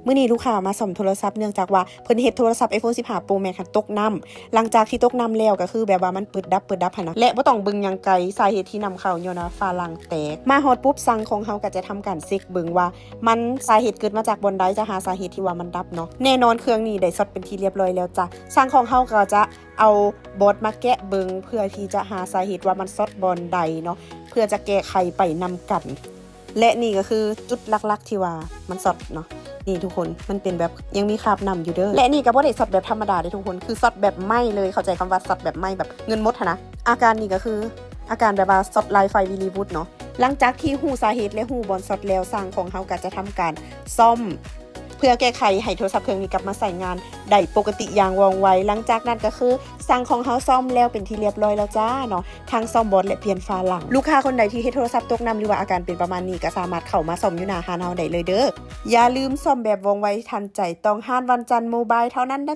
ມື້ນີ້ລູກຄ້າມາສ້ອມໂທລະສັບ ເນື່ອງຈາກວ່າເພິ່ນເຮັດໂທລະສັບ iPhone ສິບຫ້າ Pro Max ຫັ້ນຕົກນ້ຳ. ຫຼັງຈາກທີ່ຕົກນ້ຳແລ້ວ ກໍຄືແບບວ່າມັນປຶດດັບ ປຶດດັບຫັ້ນນະ ແລະ ບໍ່ຕ້ອງເບິ່ງຫຍັງໄກ ສາເຫດທີ່ນ້ຳເຂົ້າຍ້ອນວ່າຝາຫຼັງແຕກ. ມາຮອດປຸບ ຊ່າງຂອງເຮົາກໍຈະທຳການເຊັກເບິ່ງວ່າມັນ ສາເຫດເກີດມາຈາກບ່ອນໃດ, ຈະຫາສາເຫດທີ່ວ່າມັນດັບເນາະ. ແນ່ນອນເຄື່ອງນີ້ໄດ້ຊັອດເປັນທີ່ລຽບຮ້ອຍແລ້ວຈ້າ. ຊ່າງຂອງເຮົາກໍຈະເອົາບອດມາແກະເບິ່ງ ເພື່ອທີ່ຈະຫາສາເຫດວ່າມັນຊັອດບ່ອນໃດເນາະ ເພື່ອຈະແກ້ໄຂໄປນຳກັນ. ແລະ ນີ້ກໍຄືຈຸດຫຼັກໆທີ່ວ່າມັນຊັອດເນາະ. ນີ້ທຸກຄົນ ມັນເປັນແບບຍັງມີຄາບນ້ຳຢູ່ເດີ. ແລະ ນີ້ກໍບໍ່ໄດ້ຊັອດແບບທຳມະດາເດ້ທຸກຄົນ ຄືຊັອດແບບໄໝ້ເລີຍ. ເຂົ້າໃຈຄຳວ່າຊັອດແບບໄໝ້ ແບບເງິນໝົດຫັ້ນນະ. ອາການນີ້ກໍຄືອາການແບບວ່າຊັອດລາຍໄຟ Millivolt ເນາະ. ຫຼັງຈາກທີ່ຮູ້ສາເຫດ ແລະ ຮູ້ບ່ອນຊັອດແລ້ວ, ຊ່າງຂອງເຮົາກໍຈະທຳການສ້ອມ ເພື່ອແກ້ໄຂໃຫ້ໂທລະສັບເຄື່ອງນີ້ກັບມາໃຊ້ງານໄດ້ປົກກະຕິຢ່າງວ່ອງໄວ. ຫຼັງຈາກນັ້ນກໍຄື ຊ່າງຂອງເຮົາສ້ອມແລ້ວເປັນທີ່ລຽບຮ້ອຍແລ້ວຈ້າເນາະ, ທັງສ້ອມບອດ ແລະ ປ່ຽນຝາຫຼັງ. ລູກຄ້າຄົນໃດທີ່ເຮັດໂທລະສັບຕົກນ້ຳ ຫຼືວ່າອາການເປັນປະມານນີ້ ກໍສາມາດເຂົ້າມາສ້ອມຢູ່ໜ້າຮ້ານເຮົາໄດ້ເລີຍເດີ. ຢ່າລືມສ້ອມແບບວ່ອງໄວທັນໃຈ ຕ້ອງຮ້ານວັນຈັນໂມບາຍເທົ່ານັ້ນນະ.